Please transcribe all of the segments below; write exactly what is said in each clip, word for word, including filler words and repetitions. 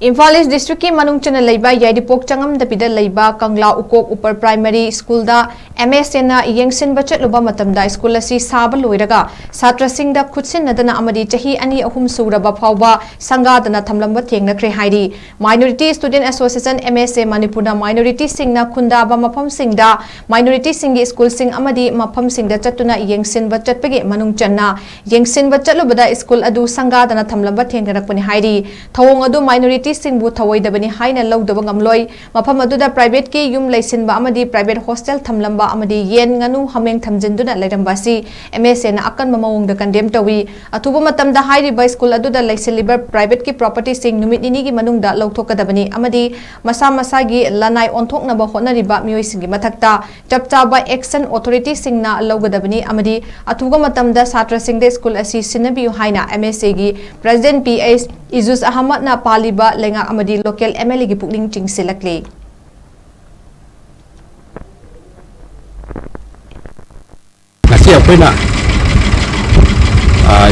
ꯏꯝꯐꯥꯜ ꯏꯁ ꯗꯤꯁꯇ꯭ꯔꯤꯛꯀꯤ ꯃꯅꯨꯡ ꯆꯟꯅ ꯂꯩꯕ ꯌꯥꯏꯔꯤꯄꯣꯛ ꯆꯪꯉꯝꯗꯕꯤꯗ ꯂꯩꯕ ꯀꯪꯂꯥ ꯎꯀꯣꯛ ꯎꯄꯔ ꯄ꯭ꯔꯥꯏꯃꯔꯤ ꯁ꯭ꯀꯨꯜꯗ ꯑꯦꯝ ꯑꯦꯁ ꯑꯦꯅ ꯌꯦꯡꯁꯤꯟꯕ ꯆꯠꯂꯨꯕ ꯃꯇꯝꯗ ꯁ꯭ꯀꯨꯜ ꯑꯁꯤ ꯁꯥꯕ ꯂꯣꯏꯔꯒ ꯁꯥꯇ꯭ꯔꯁꯤꯡꯗ ꯈꯨꯠꯁꯤꯟꯅꯗꯅ ꯑꯃꯗꯤ ꯆꯍꯤ ꯑꯅꯤ ꯑꯍꯨꯝ ꯁꯨꯔꯕ ꯐꯥꯎꯕ ꯁꯪꯒꯥꯗꯅ ꯊꯝꯂꯝꯕ ꯊꯦꯡꯅꯈ꯭ꯔꯦ ꯍꯥꯏꯔꯤ꯫ Minority Student Association, M S A, ꯃꯅꯤꯄꯨꯔꯅ minorityꯁꯤꯡꯅ ꯈꯨꯟꯗꯥꯕ ꯃꯐꯝꯁꯤꯡꯗ minorityꯁꯤꯡꯒꯤ ꯁ꯭ꯀꯨꯜꯁꯤꯡ ꯑꯃꯗꯤ ꯃꯐꯝꯁꯤꯡꯗ ꯆꯠꯇꯨꯅ ꯌꯦꯡꯁꯤꯟꯕ ꯆꯠꯄꯒꯤ ꯃꯅꯨꯡ ꯆꯟꯅ ꯌꯦꯡꯁꯤꯟꯕ ꯆꯠꯂꯨꯕꯗ ꯁ꯭ꯀꯨꯜ ꯑꯗꯨ ꯁꯪꯒꯥꯗꯅ ꯊꯝꯂꯝꯕ ꯊꯦꯡꯅꯔꯛꯄꯅꯤ ꯍꯥꯏꯔꯤ꯫ ꯊꯧꯑꯣꯡ ꯑꯗꯨ minorityꯁꯤꯡꯕꯨ ꯊꯧꯑꯣꯏꯗꯕꯅꯤ ꯍꯥꯏꯅ ꯂꯧꯗꯕ ꯉꯝꯂꯣꯏ꯫ ꯃꯐꯝ ꯑꯗꯨꯗ privateꯀꯤ ꯌꯨꯝ ꯂꯩꯁꯤꯟꯕ ꯑꯃꯗꯤ private hostel ꯊꯝꯂꯝꯕ ꯑꯃꯗꯤ ꯌꯦꯟ, ꯉꯥꯅꯨ, ꯍꯥꯃꯦꯡ ꯊꯝꯖꯤꯟꯗꯨꯅ ꯂꯩꯔꯝꯕ ꯑꯁꯤ M S Aꯅ ꯑꯀꯟꯕ ꯃꯑꯣꯡꯗ condemn ꯇꯧꯏ꯫ ꯑꯊꯨꯕ ꯃꯇꯝꯗ ꯍꯥꯏꯔꯤꯕ ꯁ꯭ꯀꯨꯜ ꯑꯗꯨꯗ ꯂꯩꯁꯤꯜꯂꯤꯕ privateꯀꯤ propertyꯁꯤꯡ ꯅꯨꯃꯤꯠ ꯅꯤꯅꯤꯒꯤ ꯃꯅꯨꯡꯗ ꯂꯧꯊꯣꯛꯀꯗꯕꯅꯤ ꯑꯃꯗꯤ ꯃꯁꯥ ꯃꯁꯥꯒꯤ ꯂꯅꯥꯏ ꯑꯣꯟꯊꯣꯛꯅꯕ ꯍꯣꯠꯅꯔꯤꯕ ꯃꯤꯑꯣꯏꯁꯤꯡꯒꯤ ꯃꯊꯛꯇ ꯆꯞ ꯆꯥꯕ action authorityꯁꯤꯡꯅ ꯂꯧꯒꯗꯕꯅꯤ ꯑꯃꯗꯤ ꯑꯊꯨꯕ ꯃꯇꯝꯗ ꯁꯥꯇ꯭ꯔꯁꯤꯡꯗ ꯁ꯭ꯀꯨꯜ ꯑꯁꯤ ꯁꯤꯟꯅꯕꯤꯌꯨ ꯍꯥꯏꯅ M S Aꯒꯤ President P H Ijuz Ahmedꯅ ꯄꯥꯜꯂꯤꯕ ꯂꯩꯉꯥꯛ ꯑꯃꯗꯤ local M L Aꯒꯤ ꯄꯨꯛꯅꯤꯡ ꯆꯤꯡꯁꯤꯜꯂꯛꯂꯤ꯫ ꯉꯁꯤ ꯑꯩꯈꯣꯏꯅ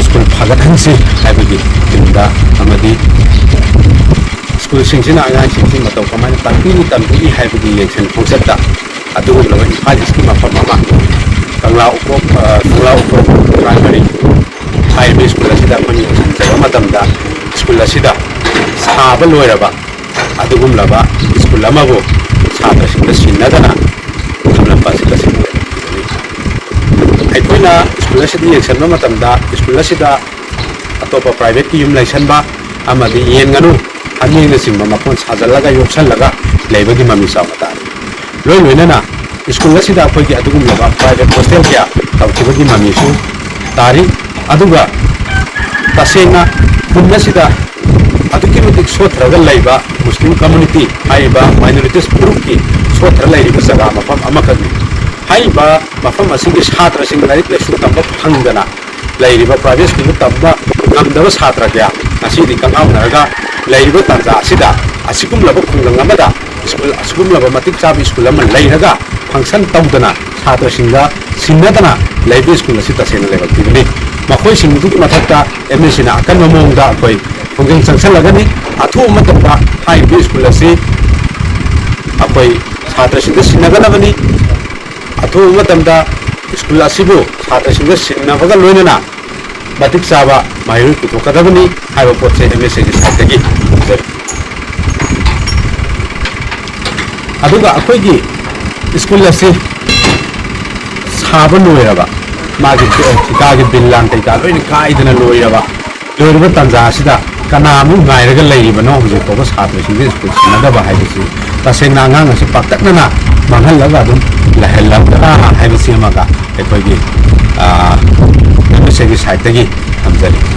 ꯁ꯭ꯀꯨꯜ ꯐꯒꯠꯍꯟꯁꯤ ꯍꯥꯏꯕꯒꯤ ꯊꯤꯝꯗ ꯑꯃꯗꯤ ꯁ꯭ꯀꯨꯜꯁꯤꯡꯁꯤꯅ ꯑꯉꯥꯡꯁꯤꯡꯁꯤ ꯃꯇꯧ ꯀꯃꯥꯏꯅ ꯇꯥꯛꯄꯤꯔꯤ ꯇꯝꯕꯤꯔꯤ ꯍꯥꯏꯕꯒꯤ ꯌꯦꯡꯁꯤꯟ ꯈꯣꯡꯆꯠꯇ ꯑꯗꯨꯒꯨꯝꯂꯕ ꯏꯝꯐꯥꯜ ꯏꯁꯀꯤ ꯃꯐꯝ ꯑꯃ ꯀꯪꯂꯥ ꯎꯀꯣꯛ ꯀꯪꯂꯥ ꯎꯀꯣꯛ ꯄ꯭ꯔꯥꯏꯃꯔꯤ ꯍꯥꯏꯔꯤꯕ ꯁ꯭ꯀꯨꯜ ꯑꯁꯤꯗ ꯑꯩꯈꯣꯏꯅ ꯌꯦꯡꯁꯤꯟꯖꯕ ꯃꯇꯝꯗ ꯁ꯭ꯀꯨꯜ ꯑꯁꯤꯗ ꯁꯥꯕ ꯂꯣꯏꯔꯕ ꯑꯗꯨꯒꯨꯝꯂꯕ ꯁ꯭ꯀꯨꯜ ꯑꯃꯕꯨ ꯁꯥꯇ꯭ꯔꯁꯤꯡꯗ ꯁꯤꯟꯅꯗꯅ ꯊꯝꯂꯝꯕ ꯑꯁꯤ ꯇꯁꯦꯡꯅ ꯑꯩꯈꯣꯏꯅ ꯁ꯭ꯀꯨꯜ ꯑꯁꯤꯗ ꯌꯦꯡꯁꯤꯟꯕ ꯃꯇꯝꯗ ꯁ꯭ꯀꯨꯜ ꯑꯁꯤꯗ ꯑꯇꯣꯞꯄ privateꯀꯤ ꯌꯨꯝ ꯂꯩꯁꯟꯕ ꯑꯃꯗꯤ ꯌꯦꯟ ꯉꯥꯅꯨ ꯍꯥꯃꯦꯡꯅꯆꯤꯡꯕ ꯃꯀꯣꯟ ꯁꯥꯖꯜꯂꯒ ꯌꯣꯛꯁꯜꯂꯒ ꯂꯩꯕꯒꯤ ꯃꯃꯤ ꯆꯥꯎꯅ ꯇꯥꯔꯤ꯫ ꯂꯣꯏ ꯂꯣꯏꯅꯅ ꯁ꯭ꯀꯨꯜ ꯑꯁꯤꯗ ꯑꯩꯈꯣꯏꯒꯤ ꯑꯗꯨꯒꯨꯝꯂꯕ private hostel ꯀꯌꯥ ꯇꯧꯈꯤꯕꯒꯤ ꯃꯃꯤꯁꯨ ꯇꯥꯔꯤ꯫ ꯑꯗꯨꯒ ꯇꯁꯦꯡꯅ ꯈꯨꯟ ꯑꯁꯤꯗ ꯑꯗꯨꯛꯀꯤ ꯃꯇꯤꯛ ꯁꯣꯠꯊꯔꯒ ꯂꯩꯕ ꯃꯨꯁꯂꯤꯝ community ꯍꯥꯏꯔꯤꯕ minorities ꯐꯨꯔꯨꯞꯀꯤ ꯁꯣꯠꯊꯔ ꯂꯩꯔꯤꯕ ꯖꯒꯥ ꯃꯐꯝ ꯑꯃꯈꯛꯅꯤ꯫ ꯍꯥꯏꯔꯤꯕ ꯃꯐꯝ ꯑꯁꯤꯒꯤ ꯁꯥꯇ꯭ꯔꯁꯤꯡ ꯂꯥꯏꯔꯤꯛ ꯂꯥꯏꯁꯨ ꯇꯝꯕ ꯐꯪꯗꯅ ꯂꯩꯔꯤꯕ private ꯁ꯭ꯀꯨꯜꯗ ꯇꯝꯕ ꯉꯝꯗꯕ ꯁꯥꯇ꯭ꯔ ꯀꯌꯥ ꯉꯁꯤꯗꯤ ꯀꯪꯉꯥꯎꯅꯔꯒ ꯂꯩꯔꯤꯕ ꯇꯥꯟꯖꯥ ꯑꯁꯤꯗ ꯑꯁꯤꯒꯨꯝꯂꯕ ꯈꯨꯡꯒꯪ ꯑꯃꯗ ꯁ꯭ꯀꯨꯜ ꯑꯁꯤꯒꯨꯝꯂꯕ ꯃꯇꯤꯛ ꯆꯥꯕ ꯁ꯭ꯀꯨꯜ ꯑꯃ ꯂꯩꯔꯒ function ꯇꯧꯗꯅ ꯁꯥꯇ꯭ꯔꯁꯤꯡꯗ ꯁꯤꯟꯅꯗꯅ ꯂꯩꯕ ꯁ꯭ꯀꯨꯜ ꯑꯁꯤ ꯇꯁꯦꯡꯅ ꯂꯩꯕꯥꯛꯄꯤꯕꯅꯤ꯫ ꯃꯈꯣꯏꯁꯤꯡ ꯑꯗꯨꯒꯤ ꯃꯊꯛꯇ M S Aꯅ ꯑꯀꯟꯕ ꯃꯑꯣꯡꯗ ꯑꯩꯈꯣꯏ ꯈꯣꯡꯖꯪ ꯆꯪꯁꯜꯂꯒꯅꯤ꯫ ꯑꯊꯨꯕ ꯃꯇꯝꯗ ꯍꯥꯏꯔꯤꯕ ꯁ꯭ꯀꯨꯜ ꯑꯁꯤ ꯑꯩꯈꯣꯏ ꯁꯥꯇ꯭ꯔꯁꯤꯡꯗ ꯁꯤꯟꯅꯒꯗꯕꯅꯤ꯫ ꯑꯊꯨꯕ ꯃꯇꯝꯗ ꯁ꯭ꯀꯨꯜ ꯑꯁꯤꯕꯨ ꯁꯥꯇ꯭ꯔꯁꯤꯡꯗ ꯁꯤꯟꯅꯕꯒ ꯂꯣꯏꯅꯅ ꯃꯇꯤꯛ ꯆꯥꯕ ꯃꯍꯩꯔꯣꯏ ꯄꯨꯊꯣꯛꯀꯗꯕꯅꯤ ꯍꯥꯏꯕ ꯄꯣꯠꯁꯦ ꯑꯦꯝ ꯑꯦꯁ ꯑꯦꯒꯤ ꯁꯥꯏꯠꯇꯒꯤ ꯊꯝꯖꯔꯤ꯫ ꯑꯗꯨꯒ ꯑꯩꯈꯣꯏꯒꯤ ꯁ꯭ꯀꯨꯜ ꯑꯁꯤ ꯁꯥꯕ ꯂꯣꯏꯔꯕ, ꯃꯥꯒꯤ ꯊꯤꯀꯥꯒꯤ ꯕꯤꯜ ꯂꯥꯡ ꯀꯩꯀꯥ ꯂꯣꯏꯅ ꯀꯥꯏꯗꯅ ꯂꯣꯏꯔꯕ, ꯂꯣꯏꯔꯕ ꯇꯥꯟꯖꯥ ꯑꯁꯤꯗ ꯀꯅꯥꯃꯨꯛ ꯉꯥꯏꯔꯒ ꯂꯩꯔꯤꯕꯅꯣ ꯍꯧꯖꯤꯛ ꯐꯥꯎꯕ ꯁꯥꯇ꯭ꯔꯁꯤꯡꯁꯦ ꯁ꯭ꯀꯨꯜ ꯁꯤꯟꯅꯗꯕ ꯍꯥꯏꯕꯁꯤ? ꯇꯁꯦꯡꯅ ꯑꯉꯥꯡ ꯑꯁꯤ ꯄꯥꯛꯇꯛꯅꯅ ꯃꯥꯡꯍꯜꯂꯒ ꯑꯗꯨꯝ ꯂꯩꯍꯜꯂꯕ꯭ꯔꯥ ꯍꯥꯏꯕꯁꯤ ꯑꯃꯒ ꯑꯩꯈꯣꯏꯒꯤ ꯑꯦꯝ ꯑꯦꯁ ꯑꯦꯒꯤ ꯁꯥꯏꯠꯇꯒꯤ ꯊꯝꯖꯔꯤ꯫